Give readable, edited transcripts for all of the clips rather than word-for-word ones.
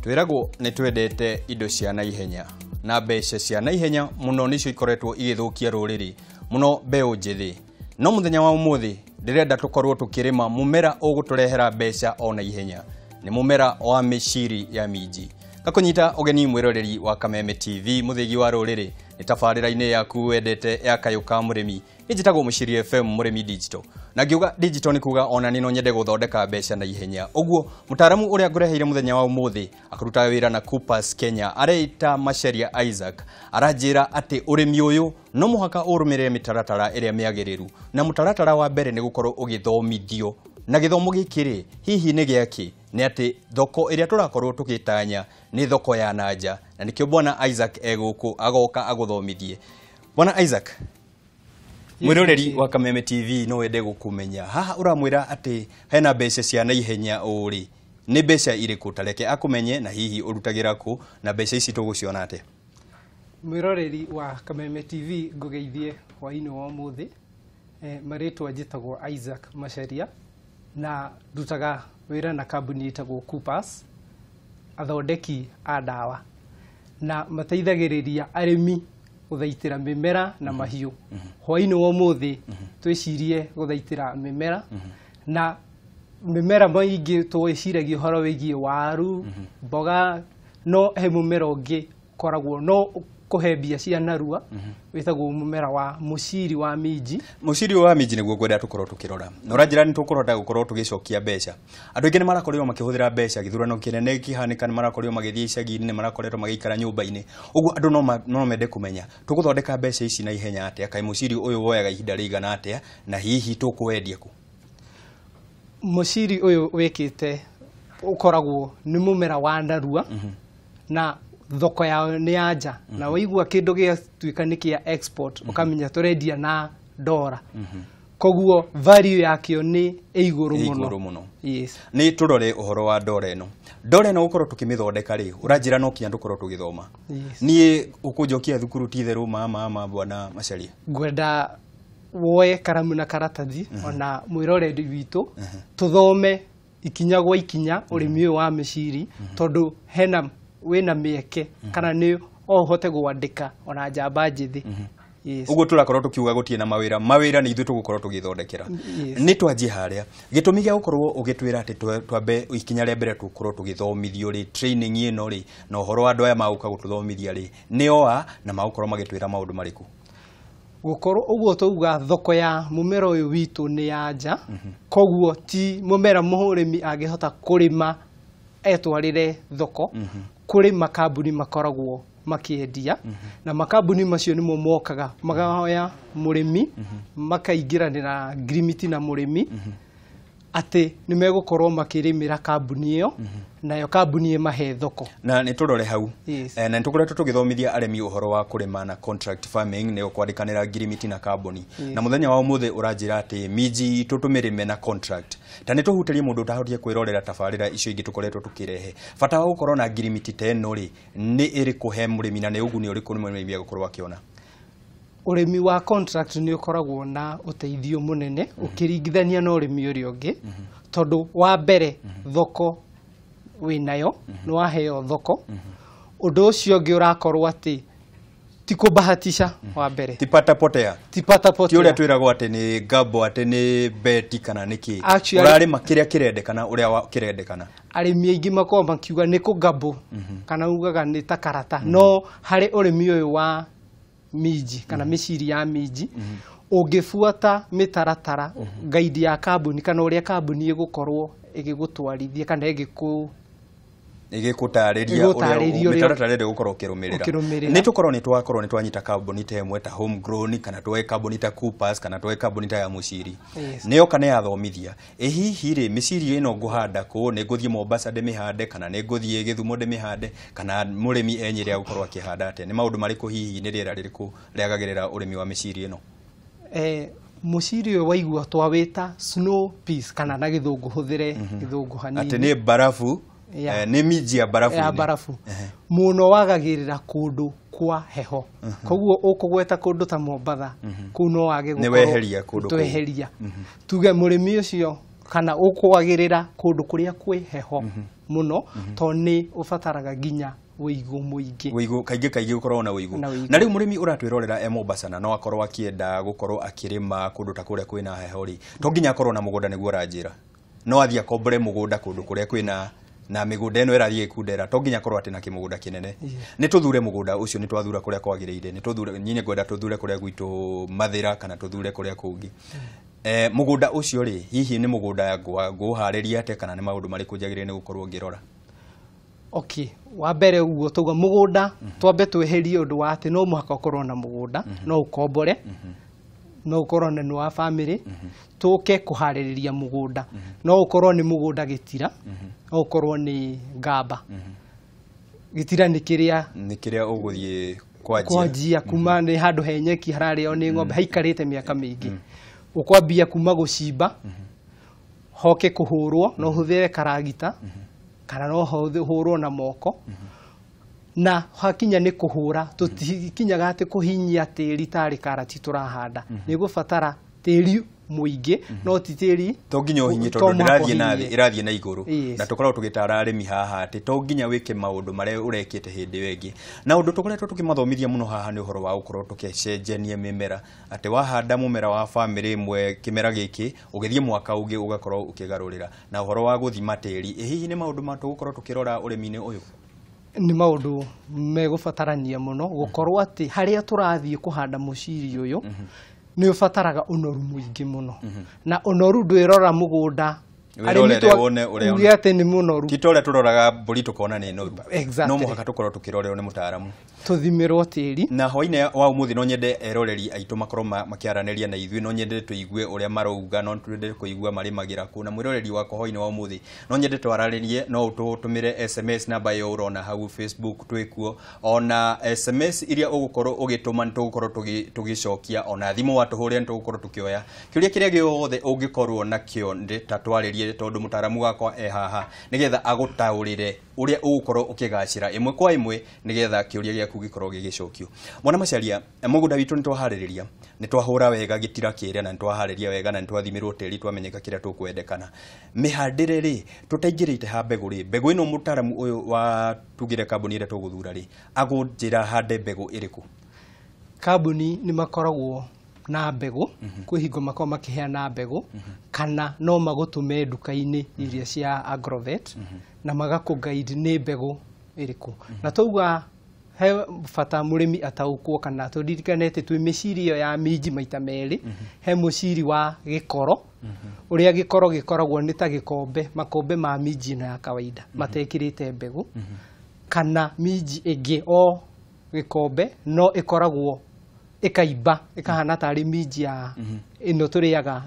Twĩragwo nĩ twendete indo cia naihenya na mbeca cia naihenya mũno nĩcio ikoretwo igĩthũkia rũrĩrĩ mũno mbeũ njĩthĩ. No mũthenya wa ũmũthĩ ndĩrenda tũkorwo tũkĩrĩma mũmera ũgũtũrehera mbeca o naihenya, nĩ mũmera wa mĩciri ya minji. Ngakũnyita ũgeni mwĩroreri wa Kameme TV mũthĩgi wa rũrĩrĩ nĩ tabarĩra-inĩ yaku wendete ya Kayũ ka Mũrĩmi. Njĩtagwo Mũciri FM Mũrĩmi Digital. Na ngiuga digital nĩ kuga ona niĩ no nyende gũthondeka mbeca na ihenya. Ũguo mũtaaramu ũrĩa ngũreheire mũthenya wa ũmũthĩ akũrutaga wĩra na Coopers Kenya areita Macharia Isaac aranjĩra atĩ ũrĩmi ũyũ no mũhaka ũrũmĩrĩre mĩtaratara ĩrĩa mĩagĩrĩru, na mũtaratara wa mbere nĩ gũkorwo ũgĩthomithio. Na gĩthomo gĩkĩ rĩ, hihi nĩ gĩakĩ? Nĩ atĩ thoko ĩrĩa tũrakorwo tũgĩtanya nĩ thoko ya nanja, na nĩkĩo bwana Isaac egũkũ agoka agũthomithie. Bwana Isaac, mwĩroreri wa Kameme TV no wende gũkũmenya haha ũramwĩra atĩ hena mbeca cia naihenya ũrĩ, nĩ mbeca irĩkũ? Tareke akũmenye na hihi ũrutagĩra kũ na mbeca ici tũgũciona atĩa? Mwĩroreri wa Kameme TV ngũgeithie hwainĩ wa ũmũthĩ. Marĩtwa njĩtagwo Isaac Macharia na ndutaga wĩra na kambuni ĩtagwo Coopers, athondeki a ndawa, na mateithagĩrĩria arĩmi gũthaitĩra mĩmera na mahiũ. Hwainĩ wa ũmũthĩ twĩcirie gũthaitĩra mĩmera, na mĩmera maingĩ twĩciragia ũhoro wĩgiĩ waru, mboga, no he mũmera ũngĩ ũkoragwo no kũhe mbia cia narua wĩtagwo mũmera wa mũciri wa minji. Mũciri wa minji nĩguo ngwenda tũkorwo tũkĩrora, na ũranjĩra nĩ tũkũrota gũkorwo tũgĩcokia mbeca. Andũ aingĩ nĩ marakorirwo makĩhũthĩra mbeca, gĩthurano kĩnene kĩhanĩka nĩ marakorirwo magĩthiĩ icagi-inĩ, nĩ marakoretwo magĩikara nyũmba-inĩ. Ũguo andũ no mende kũmenya tũgũthondeka mbeca ici na ihenya atĩa, kaĩ mũciri ũyũ woyaga ihinda rĩigana atĩa, na hihi tũkũwendia kũ? Mũciri ũyũ wĩkĩte ũkoragwo nĩ mũmera wa narua na thoko yao nĩ ya nja, na waigua kĩndũ gĩatuĩka nĩ kĩa export ũkamenya tũrendia na ndora, koguo value yakĩo nĩ ĩ igũrũ mũno. Yes. Nĩ tũrore ũhoro wa ndora ĩno. Ndora ĩno gũkorwo tũkĩmĩthondeka rĩ, ũranjĩra no kinya tũkorwo tũgĩthoma. Niĩ ũkũnjokia thukuru ti itherũ mama bwana Macharia. Ngwenda woe karamu na karatathi ona mwĩroreri witũ tũthome ikinya gwa ikinya ũrĩmi ũyũ wa mĩciri, tondũ hena wĩna mĩeke kana nĩ o ũhote gwandĩka ona njamba njĩthĩ. Ũguo tũrakorwo tũkiuga gũtirĩ na mawĩra, mawĩra nĩ ithuĩ tũgũkorwo tũgĩthondekera. Nĩ twanjie harĩa gĩtũmi gĩa gũkorwo ũgĩtwĩra atĩ twambe ikinya rĩa mbere tũkorwo tũgĩthomithio rĩ, training ĩno rĩ, na ũhoro wa andũ aya magũka gũtũthomithia rĩ, nĩ oa na magũkorwo magĩtwĩra maũndũ marĩkũ? Gũkorwo ũguo tũuga thoko ya mũmera ũyũ witũ nĩ ya nja, koguo ti mũmera mũrĩmi angĩhota kũrĩma etwarĩre thoko. Kũrĩ makambuni makoragwo makĩendia, na makambuni macio nĩmo mokaga magahoya mũrĩmi, makaingĩranĩra ngirimiti na mũrĩmi atĩ nĩ megũkorwo makĩrĩmĩra kambuni ĩyo, nayo kambuni ĩmahe thoko. Na nĩ tũrore hau. Na nĩ tũkoretwo tũgĩthomithia arĩmi ũhoro wa kũrĩma na contract farming, nĩyo kwandĩkanĩra ngirimiti na kambuni. Na mũthenya wa ũmũthĩ ũranjĩra atĩ minji itũ tũmĩrĩme na contract. Ta nĩ tũhutĩrie mũndũ ũtahotire kwĩrorera tabarĩra icio ingĩ tũkoretwo tũkĩrehe. Bata wa gũkorwo na ngirimiti ta ĩno rĩ, nĩ ĩrĩkũ he mũrĩmi na nĩ ũguni ũrĩkũ mũrĩmi egũkorwo akĩona? Ũrĩmi wa contract nĩ ũkoragwo na ũteithio mũnene ũkĩringithania na ũrĩmi ũrĩa ũngĩ, tondũ wa mbere thoko wĩnayo, nĩ waheo thoko. Ũndũ ũcio ũngĩ ũrakorwo atĩ ti kũbahatisha wa mbere, ti pata potea, ti pata potea, ti ũrĩa twĩragwo atĩ nĩ gambo, atĩ nĩ beti kana nĩ kĩ. Ũrarĩma kĩrĩa kĩrendekana ũrĩa kĩrendekana. Arĩmi aingĩ makoragwo makiuga nĩ kũgambo kana ugaga nĩ ta karata, no harĩ ũrĩmi ũyũ wa minji kana mĩciri ya minji ũngĩbuata mĩtaratara guide ya kambuni kana ũrĩa kambuni ĩgũkorwo ĩgĩgũtwarithia kana ĩgĩgũtarĩria ũrĩa mĩtaratara ĩrĩa ũgũkorwo ũkĩrũmĩrĩra. Nĩ tũkorwo nĩ twakorwo nĩ twanyita kambuni ta ĩmwe ta Homegrown, kana tuoe kambuni ta Coopers, kana tuoe kambuni ta ya Mũciri. Nĩ yoka nĩ yathomithia. Ĩ hihi rĩ, mĩciri ĩno ngũhanda kũ? Nĩ ngũthiĩ Mombasa ndĩmĩhande, kana nĩ ngũthiĩ Gĩthumo ndĩmĩhande, kana mũrĩmi enyĩre agũkorwo akĩhanda atĩa? Nĩ maũndũ marĩkũ hihi, nĩ rĩera rĩrĩkũ rĩagagĩrĩra ũrĩmi wa mĩciri ĩno? Mũciri ũyũ waigua twawĩta snow peas, kana na gĩthũngũ hũthĩre gĩthũngũ hanini, atĩ nĩ barafu. Nĩ minji ya barafu. Ya barafu mũno wagagĩrĩra kũndũ kwa heho, koguo ũkũgweta kũndũ ta Mombatha, kũu no wage gũkorwo nĩ weheria kũndũ kũu. Tweheria tuge mũrĩmi ũcio Kana ũkwagĩrĩra kũndũ kũrĩa kwĩ heho mũno, tondũ nĩ ũbataraga nginya ũigũ mũingĩ. Ũigũ kaingĩ kaingĩ ũkoragwo na ũigũ. Na rĩu mũrĩmi ũratwĩrorera e Mombasa na no akorwo akĩenda gũkorwo akĩrĩma kũndũ ta kũrĩa kwĩna heho rĩ, to nginya akorwo na mũgũnda nĩguo ũranjĩra. No athiĩ akombore mũgũnda kũndũ kũrĩa kwĩna na mĩgũnda ĩno ĩrathiĩ ĩkundera, to nginya akorwo atĩ na kĩmũgũnda kĩnene. Nĩ tũthure mũgũnda ũcio, nĩ twathura kũrĩa kwagĩrĩire, nĩ tũthure, niĩ ngwenda tũthure kũrĩa gwitũ Mathĩra kana tũthure kũrĩa kũngĩ. Mũgũnda ũcio rĩ, hihi nĩ mũgũnda ngũharĩria atĩa kana nĩ maũndũ marĩkũ njagĩrĩire nĩ gũkorwo ngĩrora? Okay, wa mbere ũguo tauga mũgũnda, twambe tweherie ũndũ wa atĩ no mũhaka ũkorwo na mũgũnda, no ũkombore, no ũkorwo na nĩ wa family, tũke kũharĩrĩria mũgũnda. No ũkorwo nĩ mũgũnda gĩtira, no ũkorwo nĩ ngamba. Gĩtira nĩ kĩrĩa nĩ kĩrĩa ũgũthiĩ kwanjia. Kwanjia kuma nĩ handũ he nyeki hararĩo nĩ ng'ombe, haikarĩte mĩaka mĩingĩ. Ũkwambia kuma gũcimba, hoke kũhũrwo, no ũhũthĩre karagita, kana no hũrwo na moko. Na hakinya nĩ kũhũra, tũtikinyaga atĩ kũhinyia tĩri tarĩ karati tũrahanda. Nĩ gũbatara tĩri mũingĩ, no ti tĩri to nginya ũhinye tondũ ndĩrathiĩ na thĩ, ĩrathiĩ na igũrũ. Na tũkoragwo tũgĩtara arĩmi haha atĩ to nginya wĩke maũndũ marĩa ũrekĩte hĩndĩ ĩyo ĩngĩ. Na ũndũ tũkoretwo tũkĩmathomithia mũno haha nĩ ũhoro wa gũkorwo tũgĩcenjania mĩmera, atĩ wahanda mũmera wa bamĩrĩ ĩmwe kĩmera gĩkĩ, ũgĩthiĩ mwaka ũngĩ ũgakorwo ũkĩgarũrĩra. Na ũhoro wa gũthima tĩri, hihi nĩ maũndũ ma tũgũkorwo tũkĩrora ũrĩmi-inĩ ũyũ? Nĩ maũndũ megũbatarania mũno, gũkorwo atĩ harĩa tũrathiĩ kũhanda mũciri ũyũ, nĩ ũbataraga ũnoru mũingĩ mũno. Na ũnoru ndwĩrora mũgũnda, uge atĩ nĩ mũnoru. Ti ta ũrĩa tũroraga mbũri tũkona nĩ noru. No mũhaka tũkorwo tũkĩrorerwo nĩ mũtaaramu. Tũthimĩrwo tĩri. Na hwaĩ-inĩ wa ũmũthĩ no nyende eroreri aitũ makorwo makĩaranĩria na ithuĩ, no nyende tũigue ũrĩa marauga, no twende kũigua marĩmagĩra kũ. Na mwĩroreri wakwa hwaĩ-inĩ wa ũmũthĩ no nyende twararĩrie, no ũtũtũmĩre SMS namba ĩyo ũrona hau Facebook twĩkuo, ona SMS iria ũgũkorwo ũgĩtũma nĩ tũgũkorwo tũgĩcokia, ona thimũ watũhũrĩra nĩ tũgũkorwo tũkĩoya. Kĩũria kĩrĩa gĩothe ũngĩkorwo nakĩo ta twarĩrie, tondũ mũtaaramu wakwa e haha nĩgetha agũtaũrĩre ũrĩa ũgũkorwo ũkĩgacĩra ĩmwe kwa ĩmwe nĩgetha kĩũria gĩaku gĩkorwo gĩgĩcokio. Mwana Macharia, mũgũnda witũ nĩ twaharĩrĩria, nĩ twahũra wega gĩtira kĩrĩa, na nĩ twaharĩria wega, na nĩ twathimirwo tĩri, twamenyeka kĩrĩa tũkwendekana. Mĩhandĩre rĩ, tũtaingĩrĩte ha mbegũ rĩ, mbegũ ĩno mũtaaramu ũyũ wa tugire kambuni ĩrĩa tũgũthura rĩ, agũnjĩra hande mbegũ ĩrĩkũ? Kambuni nĩ makoragwo na mbegũ, kwĩ hingo makoragwo makĩheana mbegũ, kana no magũtũme nduka-inĩ iria cia Agrovet, na magakũ guide nĩ mbegũ ĩrĩkũ. Na twauga he bata mũrĩmi ataũkwo, kana tũririkane atĩ twĩ mĩciri ĩyo ya minji maita merĩ, he mũciri wa gĩkoro, ũrĩa gĩkoro gĩkoragwo nĩ ta gĩkombe, makombe ma minji ĩno ya kawaida matekĩrĩte mbegũ, kana minji ĩngĩ o gĩkombe no ĩkoragwo ĩkaimba ĩkahana tarĩ minji ya ĩno tũrĩaga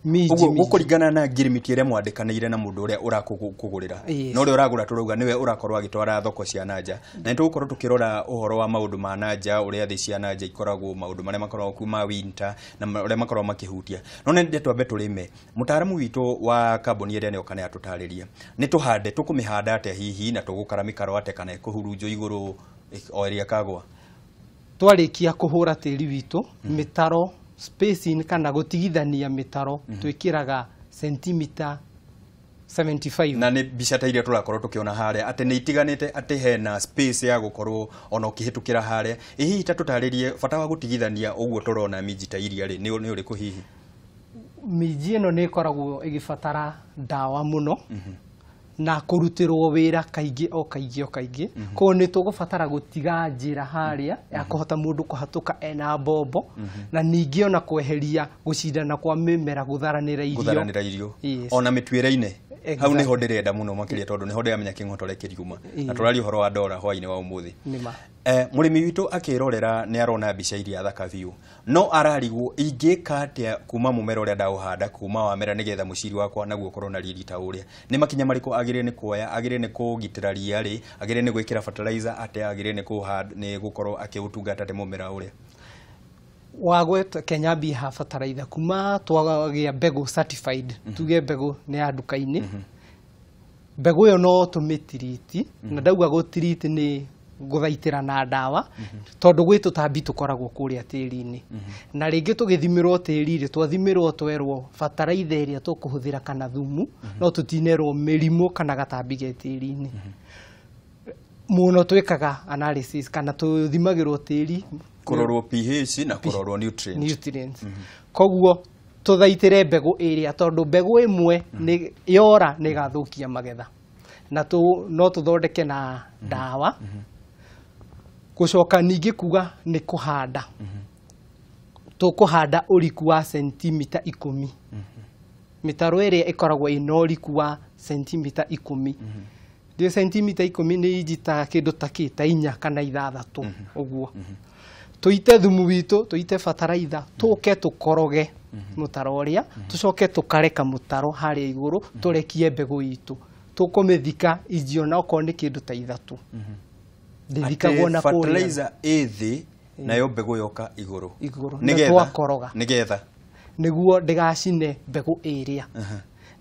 minji. Ũguo gũkũringana na ngirimiti ĩrĩa mwandĩkanĩire na mũndũ ũrĩa ũrakũgũrĩra, na ũrĩa ũragũra tũrauga nĩwe ũrakorwo agĩtwara thoko cia nanja. Na nĩtũgũkorwo tũkĩrora ũhoro wa maũndũ ma nanja, ũrĩa thĩ cia nanja ikoragwo, maũndũ marĩa makoragwo kuma winter na ũrĩa makoragwo makĩhutia. No nĩ twambe tũrĩme. Mũtaaramu witũ wa kambuni ĩrĩa nĩoka nĩ atũtarĩria nĩ tũhande, tũkũmĩhanda atĩa hihi, na tũgũkara mĩkaro atĩa, kana ĩkũhurunjwo igũrũ o ĩrĩa kagwa. Twarĩkia kũhũra tĩri witũ, mĩtaro spacing kana gũtigithania mĩtaro twĩkĩraga sentimita 75. Na nĩ mbica ta iria tũrakorwo tũkĩona harĩa atĩ nĩ itiganĩte, atĩ hena space ya gũkorwo ona ũkĩhĩtũkĩra harĩa. Ĩ hihi ta tũtarĩrie bata wa gũtigithania ũguo tũrona minji ta iria rĩ, nĩ ũrĩkũ hihi? Minji ĩno nĩ ĩkoragwo ĩgĩbatara ndawa mũno, na kũrutĩrwo wĩra kaingĩ o kaingĩ o kaingĩ. Koguo nĩ tũgũbatara gũtiga njĩra harĩa ya kũhota mũndũ kũhatũka ena mbombo, na ningĩ ona kweheria gũcindana kwa mĩmera, gũtharanĩra irio. Gũtharanĩra irio. Ona mĩtuĩre-inĩ. Hau nĩho ndĩrenda mũno makĩria, tondũ nĩho ndĩramenya kĩng'otore kĩriuma. Na tũraria ũhoro wa ndora hwaĩ-inĩ wa ũmũthĩ. Mũrĩmi witũ akĩrorera nĩ arona mbica iria thaka biũ, no ararigwo ingĩka atĩa kuma mũmera ũrĩa ndaũhanda kuma wamera nĩgetha mũciri wakwa naguo ũkorwo na riri ta ũrĩa. Nĩ makinya marĩkũ agĩrĩire nĩ kuoya? Agĩrĩire nĩ kũgitĩra ria rĩ? Agĩrĩire nĩ gwĩkĩra fertilizer atĩa? Agĩrĩire nĩ gũkorwo akĩũtungata atĩa mũmera ũrĩa? Wagweta Kenya mbia ha fertilizer kuma twagĩa mbegũ certified, tuge mbegũ nĩ ya nduka-inĩ. Mbegũ ĩyo no tũmĩtiriti, na ndauga gũtiriti nĩ Gũthaitĩra na ndawa tondũ gwĩ tũtambi tũkoragwo kũrĩa tĩri-inĩ. Na rĩngĩ tũgĩthimĩrwo tĩri rĩ, twathimĩrwo twerwo bataraitha ĩrĩa tũkũhũthĩra kana thumu, no tũtinerwo mĩrimũ kana gatambi ge tĩri-inĩ. Mũno twĩkaga analysis kana tũthimagĩrwo tĩri kũrorwo pH na kũrorwo nutrients. Koguo tũthaitĩre mbegũ ĩrĩa tondũ mbegũ ĩmwe nĩ yora nĩ ĩgathũkia magetha. Na no tũthondeke na ndawa. Gũcoka ningĩ kuga nĩ kũhanda. Tũkũhanda ũriku wa sentimita 10. Mĩtaro ĩrĩa ĩkoragwo ĩna ũriku wa sentimita 10. Ndio sentimita 10 nĩ inji ta kĩndũ ta kĩ ta 4 kana 6 ũguo. Tũite thumu witũ, tũite bataraitha, tũke tũkoroge mũtaro ũrĩa, tũcoke tũkareka mũtaro harĩa igũrũ, tũrekie mbegũ itũ. Tũkũmĩthika inji ona okorwo nĩ kĩndũ ta 3. Ndĩthikagwo na kũrĩa. Fertilizer ĩ thĩ nayo mbegũ yoka igũrũ. Igũrũ. Na twakoroga. Nĩgetha. Nĩguo ndĩgacine mbegũ ĩrĩa.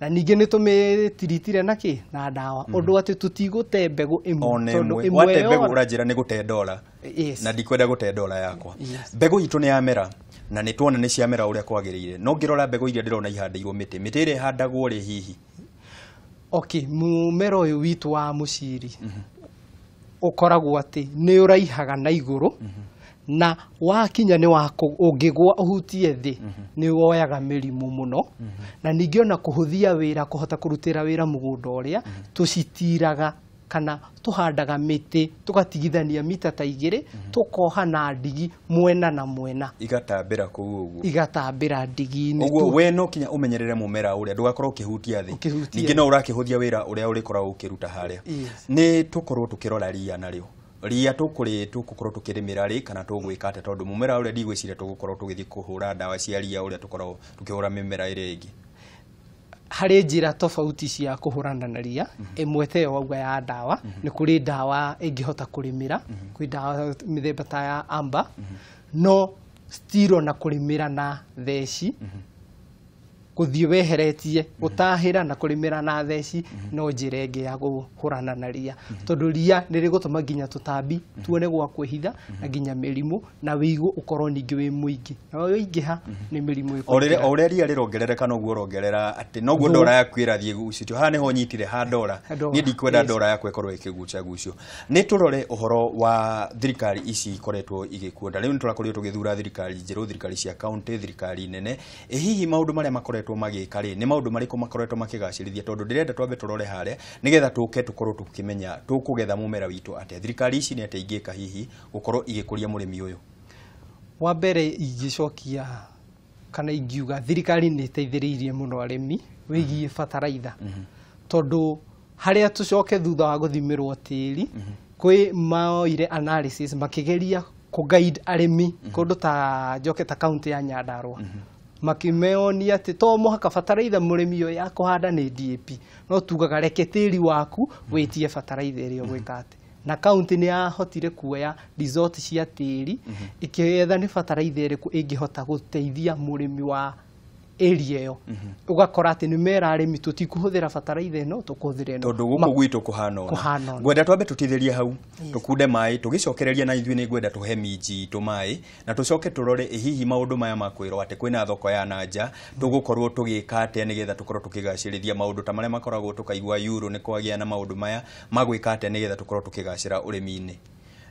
Na ningĩ nĩ tũmĩtiritire na kĩ? Na ndawa. Ũndũ atĩ tũtigũte mbegũ ĩmwe. Tondũ ĩmwe wate mbegũ ũranjĩra nĩ gũte ndora. Na ndikwenda gũte ndora yakwa. Mbegũ itũ nĩ yamera na nĩ tuona nĩ ciamera ũrĩa kwagĩrĩire. No ngĩrora mbegũ iria ndĩrona ihandĩirwo mĩtĩ. Mĩtĩ ĩrĩa ĩhandagwo rĩ hihi? Okay, mũmera ũyũ witũ wa mũciri ũkoragwo atĩ nĩ ũraihaga na igũrũ na wakinya nĩ ũngĩgwa ũhutie thĩ nĩ woyaga mĩrimũ mũno. Na ningĩ ona kũhũthia wĩra, kũhota kũrutĩra wĩra mũgũnda ũrĩa, tũcitiraga kana tũhandaga mĩtĩ tũgatigithania mita ta 2, tũkoha na ndigi mwena na mwena, igatambĩra kũu ũguo, igatambĩra ndigi-inĩ ũguo. We no kinya ũmenyerere mũmera ũrĩa ndũgakorwo ũkĩhutia thĩ, ningĩ no ũrakĩhũthia wĩra ũrĩa ũrĩkoragwo ũkĩruta harĩa. Nĩ tũkorwo tũkĩrora ria narĩo, ria tũgũkorwo tũkĩrĩmĩra rĩ kana tũgwĩka atĩa, tondũ mũmera ũrĩa ndigwĩciria tũgũkorwo tũgĩthiĩ kũhũra ndawa cia ria ũrĩa tũkoragwo tũkĩhũra mĩmera ĩrĩa ĩngĩ. Harĩ njĩra tofauti cia kũhũrana na ria. Ĩmwe ta ĩyo wauga ya ndawa, nĩ kũrĩ ndawa ĩngĩhota kũrĩmĩra, kwĩ ndawa mĩthemba ta ya amba, no still na kũrĩmĩra na theci, gũthiĩ weheretie gũtahĩra na kũrĩmĩra na theci no njĩra ĩngĩ ya kũhũrana na ria, tondũ ria nĩ rĩgũtũma nginya tũtambi tuone gwa kwĩhitha na nginya mĩrimũ, na wĩigũ ũkorwo ningĩ wĩ mũingĩ, na wĩingĩha nĩ mĩrimũ ĩkũingĩra. O ũrĩa ria rĩrongerereka noguo ũrongerera atĩ noguo ndora yaku ĩrathiĩ ĩgucĩtio. Haha nĩho nyitire ha ndora, niĩ ndikwenda ndora yakwa ĩkorwo ĩkĩgucagucio. Nĩ tũrore ũhoro wa thirikari ici ikoretwo igĩkuonda. Rĩu nĩ tũrakorirwo tũgĩthura thirikari njerũ, thirikari cia kaunti, thirikari nene. Ĩ hihi maũndũ marĩa makoretwo magĩka rĩ, nĩ maũndũ marĩkũ makoretwo makĩgacĩrithia? Tondũ ndĩrenda twambe tũrore harĩa nĩgetha tũke tũkorwo tũkĩmenya tũkũgetha mũmera witũ atĩa. Thirikari ici nĩ atĩa ingĩka hihi gũkorwo igĩkũria mũrĩmi ũyũ? Wa mbere ingĩcokia kana ingiuga thirikari nĩ ĩteithĩrĩirie mũno arĩmi wĩgiĩ bataraitha, tondũ harĩa tũcoke thutha wa gũthimĩrwo tĩri, kwĩ maoire analysis makĩgeria kũ guide arĩmi kũndũ ta njoke ta kaunti ya Nyandarua, makimeonia atĩ to mũhaka bataraitha mũrĩmi ũyũ ya kũhanda nĩ DAP, no tugaga reke tĩri waku wĩtie bataraitha ĩrĩa ũgwĩka atĩ. Na kaunti nĩ yahotire kuoya result cia tĩri ĩkĩetha nĩ bataraitha ĩrĩkũ ĩngĩhota gũteithia mũrĩmi wa area ĩyo. Ũgakora atĩ nĩ mera arĩmi tũtikũhũthĩra bataraitha ĩno, tũkũhũthĩra ĩno tondũ gũkũ gwitũ kũhana ũna. Ngwenda twambe tũtithĩrie hau, tũkunde maĩ, tũgĩcokereria na ithuĩ nĩ ngwenda tũhe minji itũ maĩ, na tũcoke tũrore ĩ hihi maũndũ maya ma kwĩrwo atĩ kwĩna thoko ya na nja, tũgũkorwo tũgĩka atĩa nĩgetha tũkorwo tũkĩgacĩrithia maũndũ ta marĩa makoragwo tũkaigua euro nĩ kwagĩa na maũndũ maya magwĩka atĩa nĩgetha tũkorwo tũkĩgacĩra ũrĩmi-inĩ.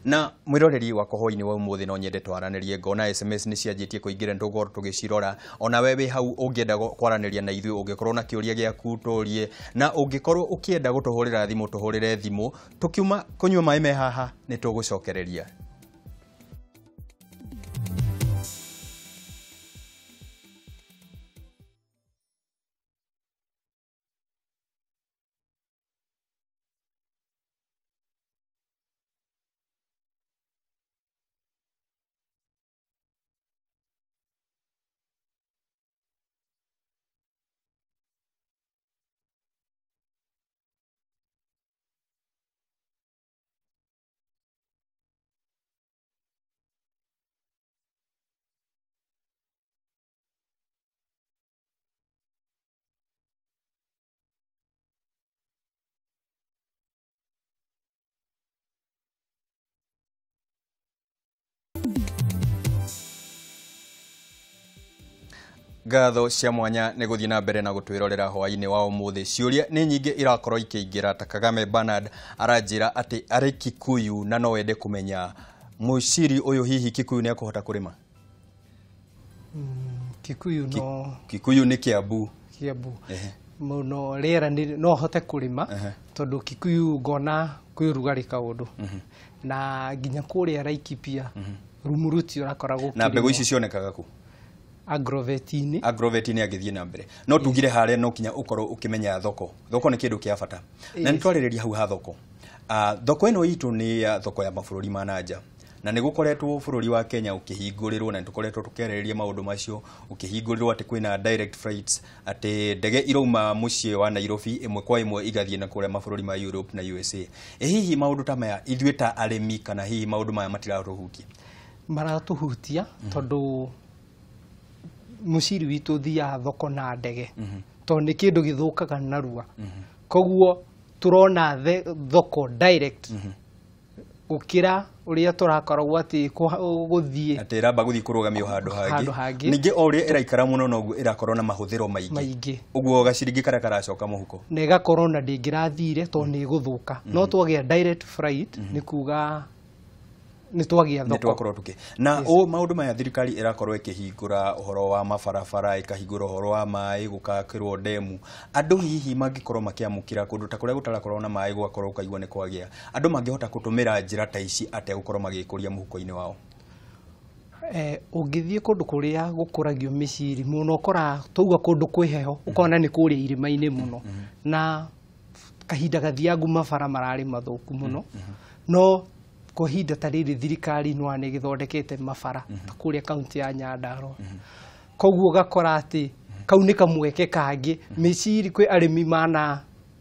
Na mwiroreri wa hwaĩ-inĩ wa ũmũthĩ no nyende twaranĩrie, ngona SMS nĩ cianjĩtie kũingĩra nĩ tũgũkorwo tũgĩcirora. Ona we wĩ hau ũngĩenda kwaranĩria na ithuĩ, ũngĩkorwo na kĩũria gĩaku tũrie, na ũngĩkorwo ũkĩenda gũtũhũrĩra thimũ tũhũrĩre thimũ. Tũkiuma kũnyua maĩ me haha nĩ tũgũcokereria. Ngatho cia mwanya nĩ gũthiĩ na mbere na gũtwĩrorera hwaĩ-inĩ wa ũmũthĩ. Ciũria nĩ nyingĩ irakorwo ikĩingĩra ta Kagame Bernard aranjĩra atĩ arĩ Kikuyu na no wende kũmenya mũciri ũyũ hihi Kikuyu nĩ akũhota kũrĩma. Kikuyu no Kikuyu nĩ Kiambu. Kiambu mũno rĩera no hote kũrĩma tondũ Kikuyu ngona kwĩ ũrugarĩ kaũndũ na nginya kũrĩa Laikipia Rumuruti ũrakoragwo Na mbegũ ici cionekaga kũ? Agrovet-inĩ. Agrovet-inĩ angĩthiĩ na mbere no tugire harĩa no kinya ũkorwo ũkĩmenya thoko. Thoko nĩ kĩndũ kĩa bata na nĩ twarĩrĩria hau ha thoko. Thoko ĩno itũ nĩ ya thoko ya mabũrũri ma nanja na nĩ gũkoretwo bũrũri wa Kenya ũkĩhingũrĩrwo na nĩ tũkoretwo tũkĩarĩrĩria maũndũ macio, ũkĩhingũrĩrwo atĩ kwĩna direct flights, atĩ ndege irauma mũciĩ wa Nairobi ĩmwe kwa ĩmwe igathiĩ na kũrĩa mabũrũri ma Europe na USA. Ĩ hihi maũndũ ta maya ithuĩ ta arĩmi kana hihi maũndũ maya matiratũhutia? Maratũhutia tondũ mũciri witũ ũthiaga thoko na ndege tondũ nĩ kĩndũ gĩthũkaga narua, koguo tũrona thoko direct gũkĩra ũrĩa tũrakoragwo atĩ gũthiĩ atĩ ĩramba gũthiĩ kũrũgamio handũ hangĩ. Ningĩ o ũrĩa ĩraikara mũno noguo ĩrakorwo na mahũthĩro maingĩ, ũguo gaciringi karĩa karacoka mũhuko na ĩgakorwo na ndĩngĩrathire tondũ nĩ ĩgũthũka. No twagĩa direct flight nĩ kuga nĩ twagĩa thoko, nĩ twakorwo tũkĩ na o maũndũ maya thirikari ĩrakorwo ĩkĩhingũra ũhoro wa mabarabara, ĩkahingũra ũhoro wa maĩ, gũkakĩrwo ndemu. Andũ hihi mangĩkorwo makĩamũkĩra kũndũ ta kũrĩa gũtarakorwo na maĩ gũgakorwo ũkaigua nĩ kwagĩa, andũ mangĩhota gũtũmĩra njĩra ta ici atĩa gũkorwo magĩkũria mũhuko-inĩ wao? Ũngĩthiĩ kũndũ kũrĩa gũkũragio mĩciri mũno ũkoraga twauga kũndũ kwĩ heho ũkona nĩ kũrĩa irĩma-inĩ mũno na kahinda gathiangu mabara mararĩ mathũku mũno, no kwa ihinda ta rĩrĩ thirikari no nĩ ĩgĩthondekete mabara ta kũrĩa kaunti ya Nyandarua, koguo ũgakora atĩ kau nĩ kamweke kangĩ mĩciri kwĩ arĩmi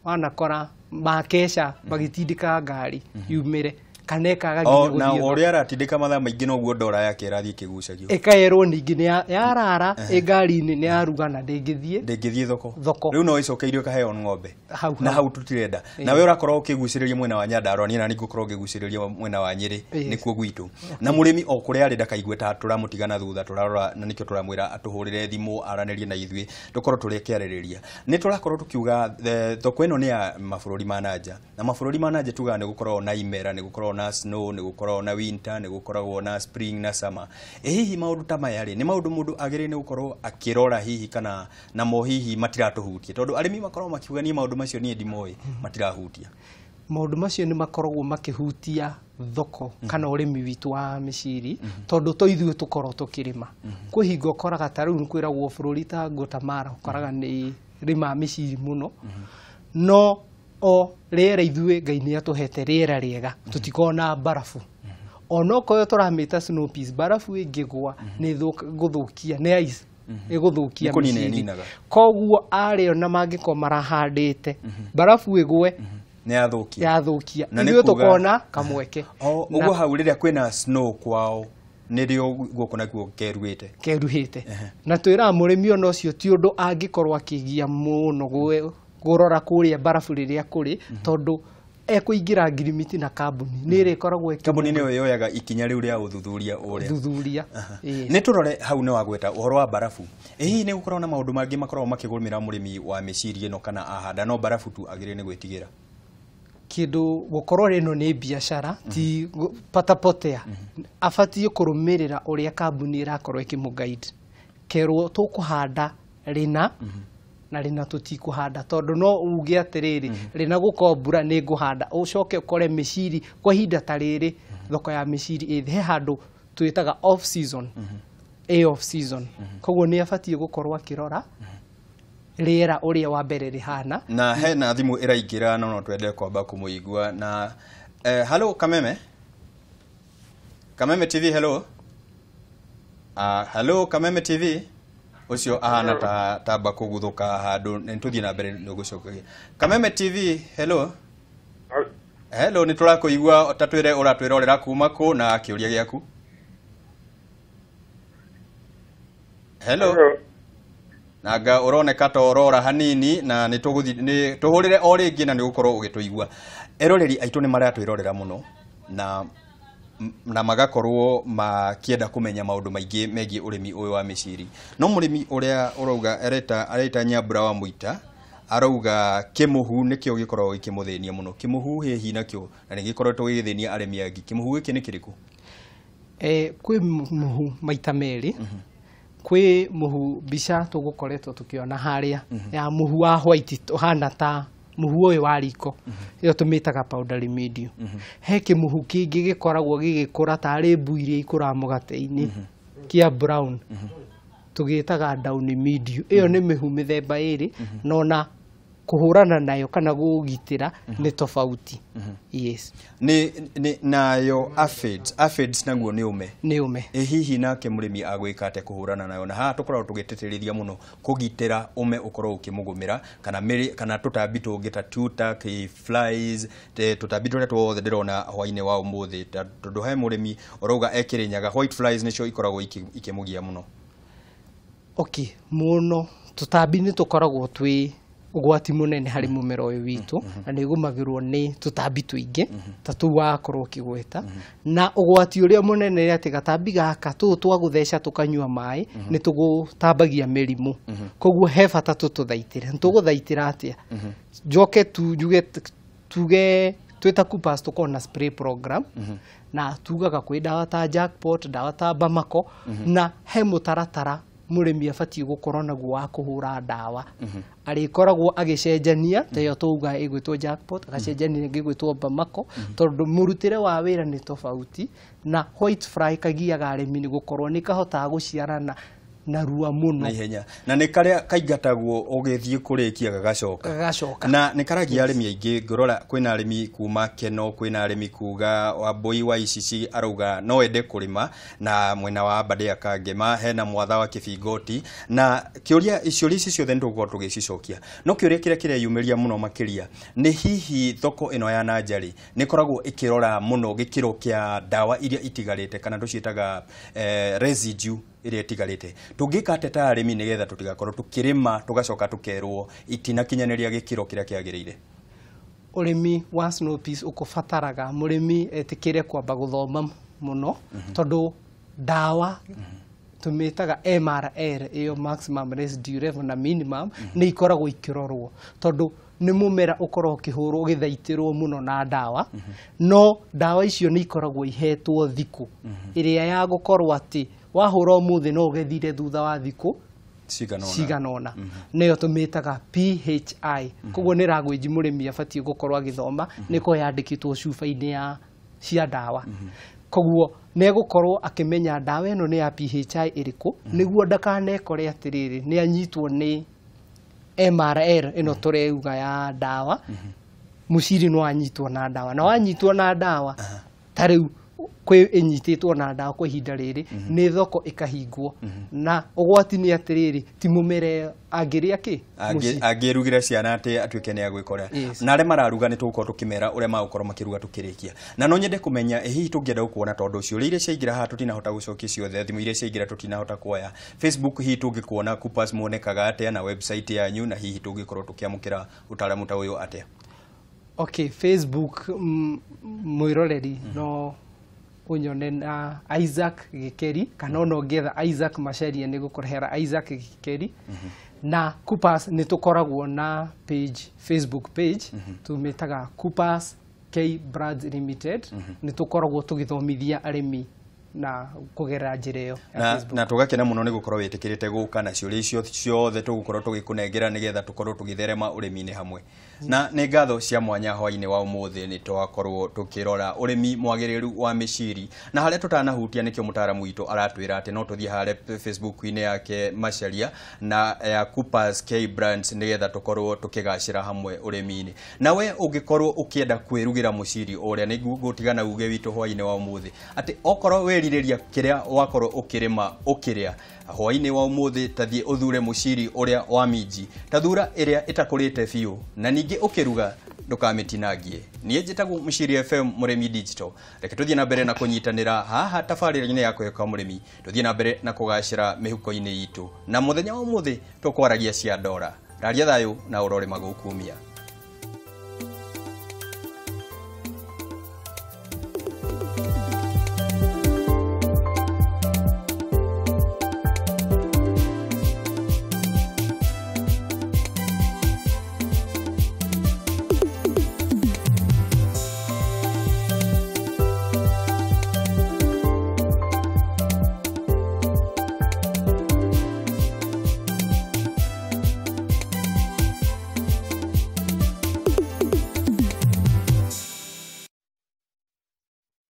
manakora makeca magĩtindĩka ngari yumĩre kana ĩkaga nginya gũthiĩ na ũrĩa aratindĩka mathaa maingĩ noguo ndora yake ĩrathiĩ ĩkĩgucagio, ĩkaerwo ningĩ nĩ yarara ĩ ngari-inĩ nĩ yaruga na ndĩngĩthiĩ thoko. Rĩu no ĩcokeirio ĩkaheo ng'ombe na hau tũtirenda. Nawe ũrakorwo ũkĩgucĩrĩria mwena wa Nyandarua, niĩ na ningũkorwo ngĩgucĩrĩria mwena wa Nyĩrĩ nĩkuo gwitũ, na mũrĩmi o kũrĩa arĩ ndakaigue ta tũramũtigana thutha, tũrarora na nĩkĩo tũramwĩra atũhũrĩre thimũ aranĩrie na ithuĩ tũkorwo tũrĩkĩarĩrĩria. Nĩ tũrakorwo tũkiuga thoko ĩno nĩ ya mabũrũri ma nanja, na mabũrũri ma nanja tugaga nĩ gũkoragwo na imera, nĩ gũkoragwo na snow, nĩ gũkoragwo na winter, nĩ gũkoragwo na spring na summer. Ĩ hihi maũndũ ta maya rĩ nĩ maũndũ mũndũ agĩrĩire nĩ gũkorwo akĩrora hihi kana namo hihi matiratũhutia, tondũ arĩmi makoragwo makiuga niĩ maũndũ macio niĩ ndimoĩ matirahutia. Maũndũ macio nĩ makoragwo makĩhutia thoko kana ũrĩmi witũ wa mĩciri tondũ to ithuĩ tũkorwo tũkĩrĩma. Kwĩ hingo ũkoraga ta rĩu nĩkwĩragwo bũrũri ta Guatemala ũkoraga nĩ rĩma mĩciri mũno, no o rĩera ithuĩ Ngai nĩ atũhete rĩera rĩega tũtikoragwo na mbarabu. Onokorwo tũramĩta snow peas, mbarabu ĩngĩgwa nĩ gũthũkia nĩ ice ĩgũthũkia mĩciri, koguo arĩa ona mangĩkorwo marahandĩte mbarabu ĩgwe nĩ yathũkia, ithuĩ tũkona kamweke. Ũguo hau rĩrĩa kwĩna snow kwao nĩrĩo guoko nakuo keruhĩte, na twĩraga mũrĩmi ona ũcio ti ũndũ angĩkorwo akĩgia mũno gũrora kũrĩa mbarabu rĩrĩa kũrĩ tondũ ekũingĩra ngirimiti na kambuni nĩ ĩrĩkoragwo kambuni nĩyo yoyaga ikinya rĩu rĩa ũthuthuria ũrĩa thuthuria. Nĩ tũrore hau nĩ wagweta ũhoro wa mbarabu. Ĩ hihi nĩ gũkoragwo na maũndũ mangĩ makoragwo makĩgũmĩra mũrĩmi wa mĩciri ĩno kana ahanda no mbarabu tu agĩrĩire nĩ gwĩtigĩra? Kĩndũ gũkorwo ĩno nĩ biacara ti patapotea, abatiĩ kũrũmĩrĩra ũrĩa kambuni ĩrakorwo ĩkĩmũguide, kerwo tũkũhanda rĩna na rĩna tũtikũhanda, tondũ no uge atĩrĩrĩ rĩna gũkorwo mbura nĩ ngũhanda, ũcoke ũkore mĩciri kwa ihinda ta rĩrĩ thoko ya mĩciri ĩ he handũ twĩtaga off season, ĩ off season, koguo nĩ abatiĩ gũkorwo akĩrora rĩera ũrĩa wa mbere rĩhana. Na hena thimũ ĩraingĩra no twende kwamba kũmũigua na hello Kameme, Kameme TV, hello. Hello Kameme TV, ucio ahana ta tamba kuguthuka handu nĩ tũthiĩ na mbere nĩ gũcokagia. Kameme TV, hello. Hello, nĩ tũrakũigua ta twĩre ũratwĩrorera kuma kũ na kĩũria gĩaku. Hello. Nanga ũroneka ta ũrora hanini na nĩ tũgũthiĩ nĩ tũhũrĩre o rĩngĩ na nĩ ũgũkorwo ũgĩtũigua. Eroreri aitũ nĩ maratwĩrorera mũno na na magakorwo makienda kumenya maundu maingi megie urimi uyu wa miciri. No murimi uria urauga areta Nyambura wa Muita arauga kimuhu nikio gikoragwo gikimuthinia muno. Kimuhu hihi nakio na nigikoretwo gigithinia arimi angi. Kimuhu giki ni kiriku? Kwi muhu maita meri. Kwi muhu mbica tugukoretwo tukiona haria ya muhu wa white uhana ta muhu uyu wa riko iyo tumitaga powdery mildew. He kimuhu kingi gikoragwo gigikura tari mbu iria ikuraga mugate-ini kia brown tugitaga downy mildew. Iyo ni mihu mithemba iri no na kuhurana nayo kana gugitira ni tofauti. Yes. Ni nayo aphids naguo ni ume. Ni ume. Hihi nake murimi agwika ate kuhurana nayo? Na haha tukoragwo tugititiriria muno kugitira ume ukorwo ukimugumira kana miri kana tutambi tungi ta tuta flies tutambi turia tuothe ndirona hwaini wa umuthi, tondu he murimi urauga ekirinyaga white flies nicio ikoragwo ikimugia muno. Okay, muno tutambi ni tukoragwo twi ugwati munene hari mumera uyu witu na ni gumagirwo ni tutambi tuingi ta tu wakorwo ukigweta. Na ugwati uria munene ni ati gatambi gaka tu twagutheca tukanyua mai ni tugutambagia mirimu. Koguo he bata tututhaitire. Tuguthaitira atia? Njoke tu njuge tuge twita Coopers tukorwo na spray program na tugaga kwi dawa ta Jackpot, dawa ta Bamako na he mutaratara murimi abatie gukorwo naguo wa kuhura ndawa. Arikoragwo agicenjania ta iyo tuuga igwitwo Jackpot, agacenjania ĩngĩ ĩgwĩtwo Bamako, tondu murutire wa wira ni tofauti. Na white fly kagiaga arĩmi ni gukorwo ni kahotaga guciarana narua muno na ihenya, na nĩ karia kaingatagwo ũgĩthiĩ kũrĩkia gagacoka. Na nĩ karagia arĩmi aingĩ. Ngĩrora kwĩna arĩmi kuma Keno, kwĩna arĩmi kuga Wambui wa Icici arauga no ende kũrĩma, na mwena wa Aberdare Kangema hena Mwatha wa Kibingoti. Na kĩũria ciũria ici ciothe nĩ tũgũkorwo tũgĩcicokia, no kĩũria kĩrĩa kĩreyumĩria mũno makĩria nĩ hihi thoko ĩno ya nanja rĩ nĩ ĩkoragwo ĩkĩrora mũno gĩkĩro kĩa ndawa iria itigarĩte kana tũciĩtaga residue iria itigarĩte. Tũngĩka atĩa ta arĩmi nĩgetha tũtigakorwo tũkĩrĩma tũgacoka tũkerwo itinakinyanĩria gĩkĩro kĩrĩa kĩagĩrĩire? Ũrĩmi wa snow peas ũkũbataraga mũrĩmi etĩkĩre kwamba gũthoma mũno, tondũ ndawa tũmĩtaga MRL iyo maximum residue level na minimum nĩ ikoragwo ikĩrorwo, tondũ nĩ mũmera ũkoragwo ũkĩhũrwo ũgĩthaitĩrwo mũno na ndawa. No ndawa icio nĩ ikoragwo ihetwo thikũ ĩrĩa ya gũkorwo atĩ wahũra ũmũthĩ no ũgethire thutha wa thikũ cigana ũna. Nĩyo tũmĩtaga PHI. Koguo nĩ ragwĩnji mũrĩmi abatiĩ gũkorwo agĩthoma, nĩko yandĩkĩtwo cuba-inĩ ya cia ndawa. Koguo nĩ egũkorwo akĩmenya ndawa ĩno nĩ ya PHI ĩrĩkũ, nĩguo ndakanekore atĩrĩrĩ nĩ anyitwo nĩ MRL ĩno tũreuga ya ndawa. Mũciri no anyitwo na ndawa, na wanyitwo na ndawa ta rĩu kwĩ ĩnyitĩtwo na ndawa kwa ihinda rĩrĩ nĩ thoko ĩkahingwo. Na ũgwati nĩ atĩrĩrĩ ti mũmere angĩrĩa kĩ angĩrugĩra ciana atĩ atuĩke nĩ agwĩkora. Na arĩa mararuga nĩ tũgũkorwo tũkĩmera ũrĩa magũkorwo makĩruga tũkĩrĩkia. Na no nyende kũmenya hihi tũngĩenda gũkuona, tondũ ciũria iria ciaingĩra haha tũtinahota gũcokia ciothe, thimũ iria ciaingĩra tũtinahota kuoya. Facebook hihi tũngĩkuona Coopers muonekaga atĩa, na website yanyu, na hihi tũngĩkorwo tũkĩamũkĩra ũtaaramu ta ũyũ atĩa? Okay, Facebook mwĩroreri no unyone na Isaac Gikeri, kana ona ũngĩetha Isaac Macharia nĩ gũkũrehera Isaac Gikeri. Na Coopers nĩ tũkoragwo na page, Facebook page tũmĩtaga Coopers K Brands Limited. Nĩ tũkoragwo tũgĩthomithia arĩmi na kũgerera njĩra ĩyo ya Facebook. Na tũgakena mũno nĩ gũkorwo wĩtĩkĩrĩte gũka na ciũria icio ciothe tũgũkorwo tũgĩkũnengera nĩgetha tũkorwo tũgĩtherema ũrĩmi-inĩ hamwe. Na nĩ ngatho cia mwanya hwaĩ-inĩ wa ũmũthĩ nĩ twakorwo tũkĩrora ũrĩmi mwagĩrĩru wa mĩciri, na harĩa tũtanahutia nĩkĩo mũtaaramu witũ aratwĩra atĩ no tũthiĩ harĩa Facebook-inĩ yake Macharia na ya Coopers K Brands nĩgetha tũkorwo tũkĩgacĩra hamwe ũrĩmi-inĩ. Nawe ũngĩkorwo ũkĩenda kwĩrugĩra mũciri ũrĩa, nĩ ngũtigana uge witũ hwaĩ-inĩ wa ũmũthĩ atĩ okorwo wĩrirĩria kĩrĩa wakorwo ũkĩrĩma ũkĩrĩa hwaĩ-inĩ wa ũmũthĩ, tathiĩ ũthure mũciri ũrĩa wa minji, tathura ĩrĩa ĩtakũrĩte biũ, na ningĩ ũkĩruga ndũkamĩtinangie. Niĩ njĩtagwo Mũciri FM Mũrĩmi Digital. Reke tũthiĩ na mbere na kũnyitanĩra haha tabarĩra-inĩ ya Kwĩhoka Mũrĩmi, tũthiĩ na mbere na kũgacĩra mĩhuko-inĩ itũ. Na mũthenya wa ũmũthĩ tũkwaragia cia ndora. Raria thayũ na ũrore magũkumia.